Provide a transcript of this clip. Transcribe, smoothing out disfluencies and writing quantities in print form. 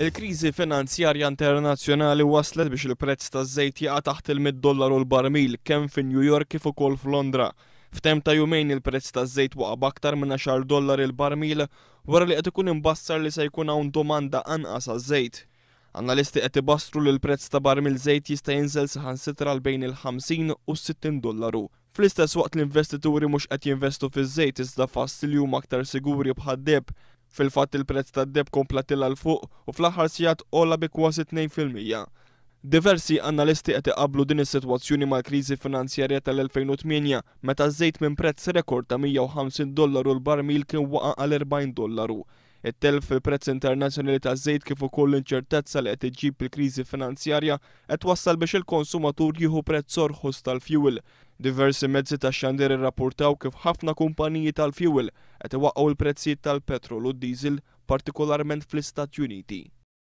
Il-kriżi finanzjarja internazzjonali wasslet biex il-prezz taż-żejt jaqa' taħt il-mitt dollaru l-barmil kemm fi New York kif ukoll f'Londra. F'temp ta' jumejn il-prezz taż-żejt waqa' b'aktar minn għaxar dollari l-barmil wara li qed ikun imbassar li se jkun hawn domanda anqas għaż-żejt. Analisti qed ibassru li l-prezz ta' barmil żejt jista' jinżel saħansitra għal bejn il-50 u s-60 dollaru. Fl-istess waqt l-investituri mhux qed jinvestu fiż-żejt iżda f'assi li huma aktar siguri bħad-deheb. Fil-fatt il-prezz tad-deheb kompla tila' 'l fuq u fl-aħħar sigħat għola bi kważi 2%. Diversi analisti qed iqabblu din is-sitwazzjoni mal-kriżi finanzjarja tal-2008 meta ż-żejt minn prezz rekord ta' 150 dollaru l-barmil kien waqa' għal 40 dollaru. It-telf fil-prezz internazzjonali taż-żejt kif ukoll l-inċertezza li qed iġġib il-kriżi finanzjarja qed twassal biex il-konsumatur jieħu prezz orħos tal-fjuwil. Diversi mezzi tax-xandir irrappurtaw kif ħafna kumpaniji tal-fjuwil qed iwaqqgħu l-prezzijiet tal-petrol u d-diesel, partikolarment fl-Istati Uniti.